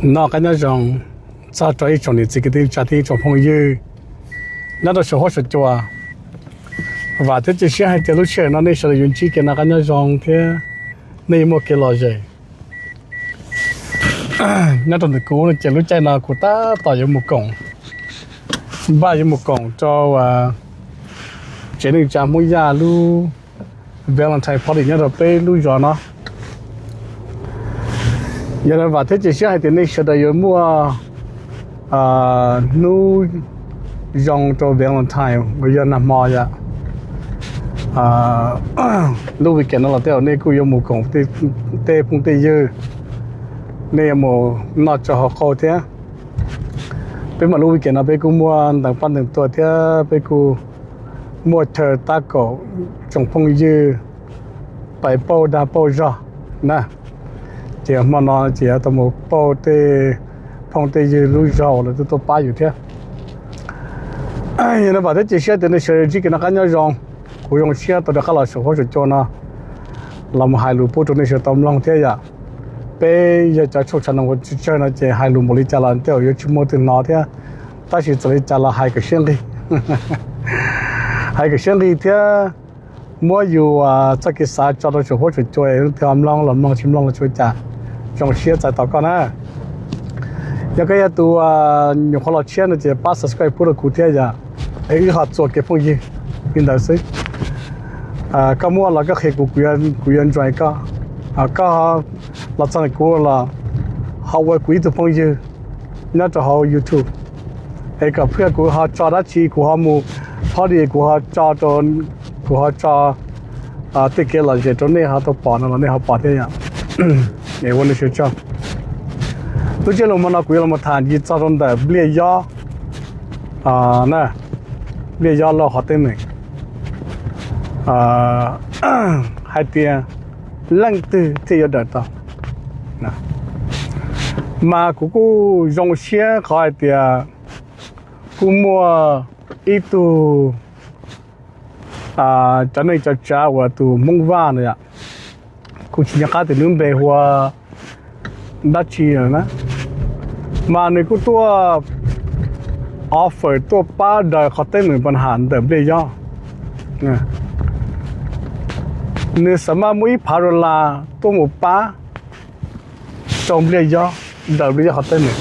Noj qab nyob zoo txog rau ib tsoom niam txiv kwv tij neej tsa thiab ib tsoom phooj ywg nyob rau saum huab saum cua. Vam thiab cia siab hais tias lub sij hawm no nej sawv daws yuav ntsib kev noj qab nyob zoo thiab nej yuav muaj kev lom zem. Nyob rau ntawm kuv no ces lub caij no kuv tab tom yuav mus koom, npaj yuav mus koom rau tsev neej tsa Hmoob Yaj lub Valentine party nyob rau peb lub zos no. Yog li vam thiab cia siab hais tias nej sawv daws yuav muaj hnub zoo rau Valentine uas yog nag hmo yom. Lub weekend no los tej zaum nej kuj yuav mus koom tej phooj tej ywg, nej yuav mus noj tsau haus qau thiab. Peb mas lub weekend no peb kuj muaj ntees paj ntees tuag thiab peb kuj muaj chaw tab kaum tsoom phooj ywg pais pauj dag pauj zog na. Ces hmo no ces yuav tau mus pauj tej phooj tej ywg lub zog uas lawv twb tuaj pab yus thiab. Yog li vam thiab cia siab tias nej sawv daws ntsib kev noj qab nyob zoo. Kuv zoo siab tau rov qab los saum huab saum cua no los mus hais lus pub rau nej sawv daws tau mloog thiab yom. Peb yog cov tshuaj tshav noo uas tsawg tsawg no ces hais lus npaum li cas los tej zaum yuav tsis muaj leej twg hnov thiab. Tab sis txawm li cas los hais kom siab nqig, hais kom siab nqig thiab muab yus txoj kev xav tso rau saum huab saum cua, leej twg ho mloog los mloog, tsis mloog los tsis ua cas. Zoo siab txais tos koj na. Yog koj yog tus nyuam qhuav los tshiab no ces pab subscribe pub rau kuv thiab yom, es wb ho txuas kev phooj ywg li ntawd xwb. Koj muaj los koj qhia kuv, kuv yuav nrog koj. Koj los txog ntawm kuv los ho ua kuv ib tug phooj ywg nyob rau hauv YouTube, es kom phaj kuv ho tso dab tsi kuv ho mus, party kuv ho tso rau, kuv ho tso tej kev lom zem rau nej ho tau pom no los nej ho pom thiab yom. Es ua nej sawv daws tsaug. Lub sij hawm hmo no kuv yuav los tham ntxiv txog rau ntawm Npliaj Yob, Npliaj Yob lauj qhov teeb meem hais tias leej twg thiaj yuav daws tau. Mas kuv kuj zoo siab qhov hais tias kuj muaj ib tug cov neej cov tsav uas tus Hmoob Vaj no yom, kuv tsis nco qab tias nws lub npe hu ua dab tsi na, mas nws kuj tuaj offer tuaj pab daws qhov teeb meem npa ham ntawm Npliaj Yob. Nws xav maj muaj ib phav dollar tuaj mus pab rau Npliaj Yob, daws Npliaj Yob qhov teeb meem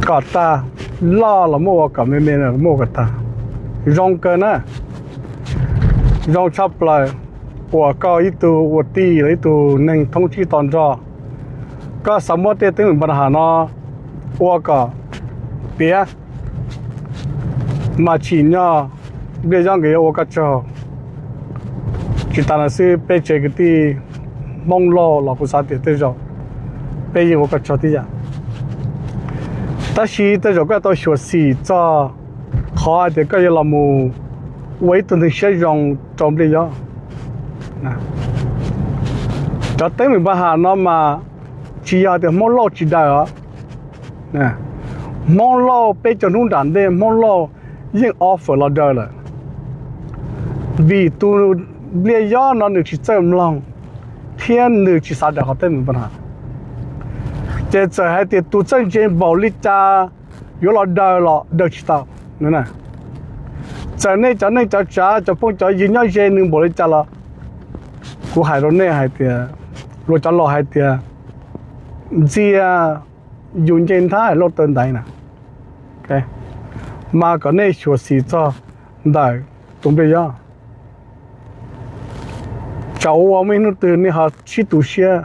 kom tag, loj los muab ua kom me me, muab ua kom tag. Zoo kawg na, zoo tshaj plaws uas koj ib tug ua tij los ib tug neeg thoob tsib to nrog, koj xav muab tej teeb meem npa ham no ua kom tiav, mas tsim nyog Npliaj Yob nkawd yuav ua koj tsaug. Tsis tas no xwb, peb tsev kwv tij Hmoob Lauj los kuv xav tias tej zaum peb yeej ua koj tsaug tib yam. Tab sis tej zaum koj tau xyuam xim txog qhov hais tias koj yuav los mus ua ib tug neeg siab zoo rau Npliaj Yob. Cov teeb meem npa ham no mas tsis yog tias Hmoob Lauj tsis daws os. Hmoob Lauj peb caug hnub nram ntej Hmoob Lauj yeej offer los daws lawm, vim tus Npliaj Yob no nws tsis txawj mloog thiab nws tsis xav daws qhov teeb meem npa ham. Ces txawm hais tias tus txawj ntse npaum li cas yuav los daws los daws tsis tau. Txawm nej cov neej cov tsav cov phooj cov ywg nyob ze nws npaum li cas los kuv hais rau nej hais tias, luag cov laus hais tias ntxias yus ncej nthab lauj taw ntaiv na, mas kom nej xyuam xim txog ntawm tus Npliaj Yob. Tsam ua muaj ib hnub twg nej ho sib tu siab.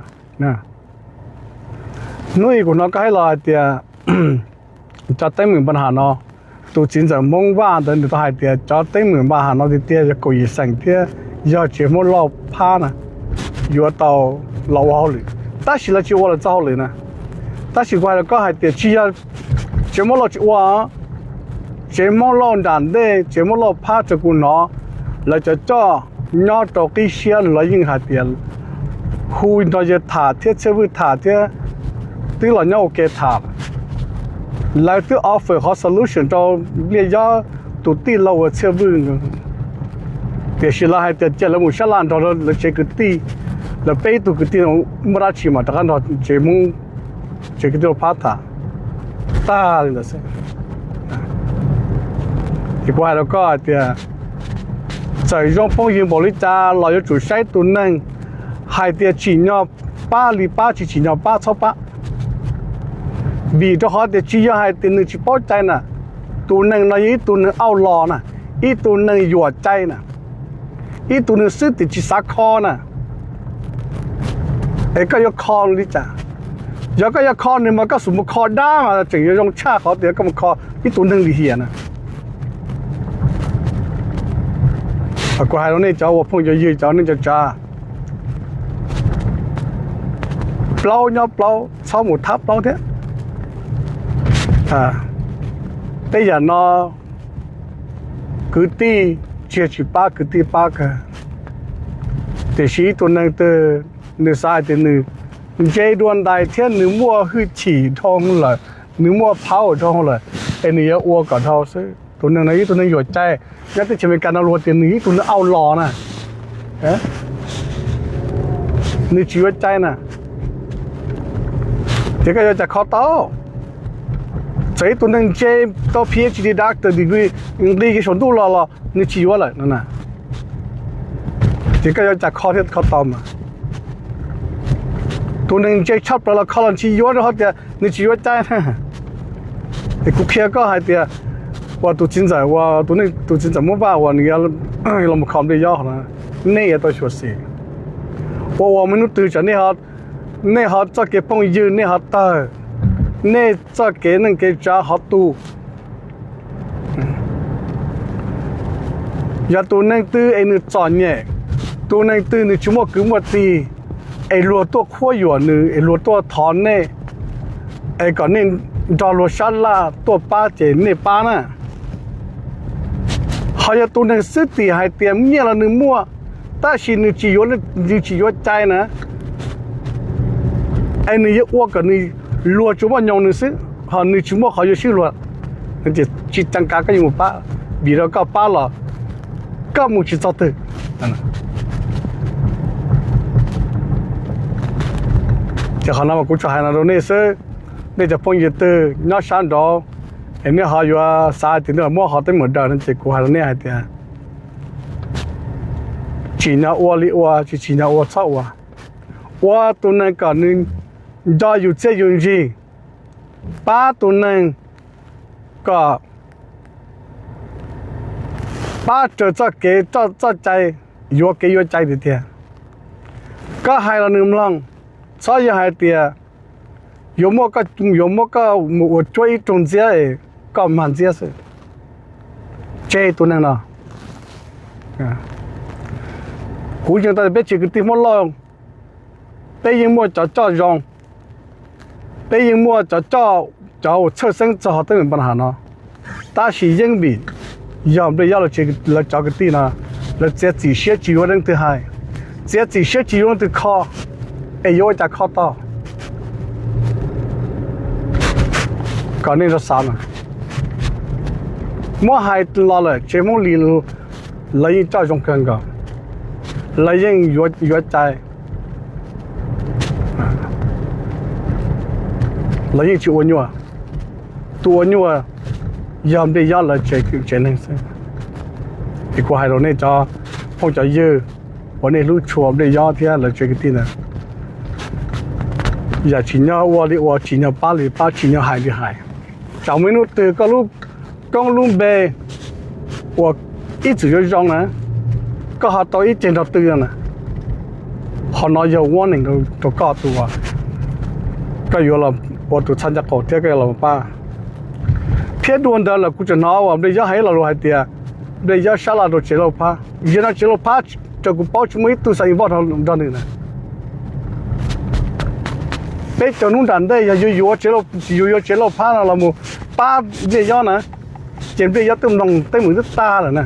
Hnub ib kuv hnov koj hais los hais tias cov teeb meem npa ham no, tus txiv ntxawm Hmoob Vaj ntawd nws tau hais tias cov teeb meem npa ham no tiag tiag yog kaum yim xeem thiab yog tsev Hmoob Lauj phab na, yuav tau los ua hauj lwm, tab sis lawv tsis ua lawv txoj hauj lwm na. Tab sis kuv hais rau koj hais tias tsis yog tsev Hmoob Lauj tsis ua, tsev Hmoob Lauj nram ntej tsev Hmoob Lauj phab raws kuv hnov, lawv cov coj nyob rau qib siab lawv yeej hais tias hu nrog yawg tham thiab Txhiaj Vwj tham thiab twb los nyob ua ke tham. Lawv twb offer qhov solution rau Npliaj Yob tus tij laug uas Txhiaj Vwj, tiam sis lawv hais tias cia lawv mus sab laj nrog lawv tsev kwv tij lawv peb ib tug kwv tij muaj dab tsi mas rov qab nrog tsev Hmoob, tsev kwv tij Lauj Phab tham tag li ntawd xwb. Ces kuv hais rau koj hais tias, txawm zoo phooj ywg npaum li cas los yuav tsum saib tus neeg hais tias tsim nyog pab li pab, tsis tsim nyog pab txhob pab. Vim rau qhov tias tsis yog hais tias nws tsis paub cai na, tus neeg no yog ib tug neeg auj los na, ib tug neeg yuam cai na, ib tug neeg xwb tim tsis xav kho na. Es koj yuav kho li cas? Yog koj yuav kho nws mas koj xub mus kho dab mas tseem yuav zoo tshaj qhov tias koj mus kho ib tug neeg lim hiam na. Kuv hais rau nej cov ua phooj ywg, cov neej cov tsav, plaub nyob plaub, txhob mus thab plaub thiab. Tej yam no kwv tij tsis yog tsis pab, kwv tij pab kawg, tiam sis ib tug neeg twg nws xav hais tias nws ntse dua ntais thiab nws muaj hwj chim dhau lawm, nws muaj power dhau lawm, es nws yuav ua kom dhau xwb. Tus neeg no ib tug neeg yuam cai, nyob teb chaws Amelikas no luag tias nws ib tug neeg auj los na, nws tsis yuav cai na. Ces koj yuav cas kho tau? Txawm ib tug neeg ntse tau PhD, doctor degree, nqis saum ntuj los los nws tsis yuav lawm no na. Ces koj yuav cas kho thiaj kho tau mas? Tus neeg ntse tshaj plaws los kho los tsis yuav rau qhov tias nws tsis yuav cai na. Es kuv qhia koj hais tias, uas tus txiv ntxawm, uas tus, tus txiv ntxawm Muab Vaj uas nws los mus kho Npliaj Yob no, nej yuav tau xyuam xim. Ua ua muaj hnub twg tsam nej ho txoj kev phooj ywg nej ho tawg, nej txoj kev neej kev tsav ho tu. Yog tus neeg twg es nws txom nyem, tus neeg twg nws tsis muaj kwv muaj tij, es luag tuaj qhuab yuam nws, es luag tuaj thov nej, es kom nej nrog luag sab laj tuaj pab ces nej pab na. Ho yog tus neeg xwb tim hais tias nyiaj los nws muaj, tab sis nws tsis yuav, nws tsis yuav cai na, es nws yuav ua kom nws, luag tsuas muaj nyoos nws xwb, ho nws tsis muaj qhov yuav swb luag, ces tsis ceev kav koj yuav mus pab, vim rau koj pab los koj mus tsis txog twg. Ces qhov no mas kuv tsuas hais no rau nej xwb. Nej cov phooj ywg twg nyob sab nraud, es nej ho yuav xav tias nej muab qhov teeb meem daws no ces kuv hais rau nej hais tias, tsim nyog ua li ua, tsis tsim nyog ua txhob ua. Ua tus neeg kom nws nco yus txiaj yus ntsig, pab tus neeg kom pab raws txoj kev txoj cai, yuav kev yuav cai tiag tiag. Koj hais los nws mloog, txhob yog hais tias yuav muab koj, yuav muab koj mus ua cuab ib rooj ntxiab es koj mag ntxiab xwb. Tseg tus neeg no. Kuv yeej tau peb tsev kwv tij Hmoob Lauj, peb yeej muaj cov coj zoo, peb yeej muaj cov coj, cov uas txhawj xeeb txog teeb meem paj ham no. Tab sis yeej vim yog Npliaj Yob lawv cov kwv tij no, lawv txiav txim siab tsis yuav leej twg hais, txiav txim siab tsis yuav leej twg kho, es yuav ua cas kho tau? Kom nej rov xav mas. Muab hais los lawm tsev Hmoob Lis lawv yeej coj zoo kawg nkaus, lawv yeej yuav cai, lawv yeej tsis ua nyuaj. Tus ua nyuaj yog Npliaj Yob lawv tsev neeg xwb. Es kuv hais rau nej cov phooj cov ywg uas nej hlub tshua Npliaj Yob thiab lawv tsev kwv tij ntawd, yam tsim nyog ua li ua, tsim nyog pab li pab, tsim nyog hais li hais. Tsam muaj ib hnub twg koj lub koob lub npe uas ib txwm yuav zoo na, koj ho tau ib ceg nrog twg na, qhov no yog warning rau koj tus uas koj yuav los ua tus txhaj ncaj qaum thiab koj yuav los pab. Thiab dua ntawd lawm kuv tseem hnov uas Npliaj Yob hais ib lo lus hais tias Npliaj Yob sab laj rau tsev Lauj Phab. Yog no tsev Lauj Phab raws kuv paub tsis muaj ib tug xav involve nrog nws na. Peb cov hnub nram ntej yog yuav yuav tsev, yuav yuav tsev Lauj Phab no los mus pab Npliaj Yob na, ces Npliaj Yob twb mloog teeb meem twb tag lawm na.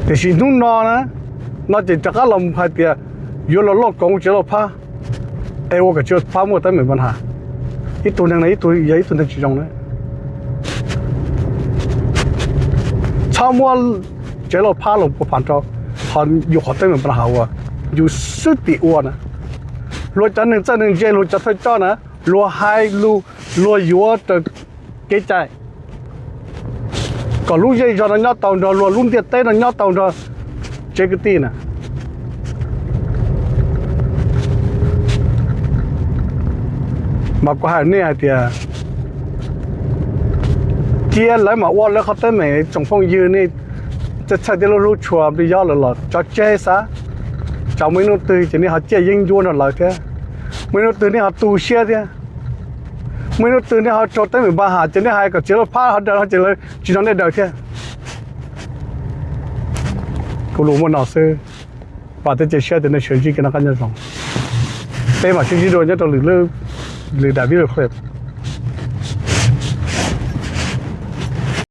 Tiam sis hnub no na, no ces rov qab los hais tias yuav los lauj koov tsev Lauj Phab, es ua kom tsev Lauj Phab muaj teeb meem paj ham. Ib tug neeg no ib tug yog ib tug neeg tsis zoo na. Txhob muab tsev Lauj Phab los pua pham rau. Qhov yus qhov teeb meem pab hav uas yus xwb tim ua na, luag cov neeg txawj neeg ntse, luag cov thawj coj na, luag hais lus, luag yuav raws kev cai, kom lub zej zog no nyob tau nrog luag, lub ntiaj teb no nyob tau nrog tsev kwv tij na. Mas kuv hais nej hais tias cia lawv mam ua lawv qhov teeb meem, tsoom phooj ywg nej txhawj txhawj thiab hlub hlub tshua nplig yob lawm los tso tseg xav. Tsam muaj ib hnub twg ces nej ho ciaj yeeb ncuab nrog lawv thiab, muaj ib hnub twg nej ho tu siab thiab, muaj ib hnub twg nej ho raug teeb meem pab hav ces nej hais kom txiav lub phab ho daws no ces lawv tsis nrog nej daws thiab. Kuv lus muaj no xwb, vam thiab cia siab tias nej sawv ntsib kev noj qab nyob zoo. Peb mam sib ntsib dua nyob rau lwm, lwm daim video clip.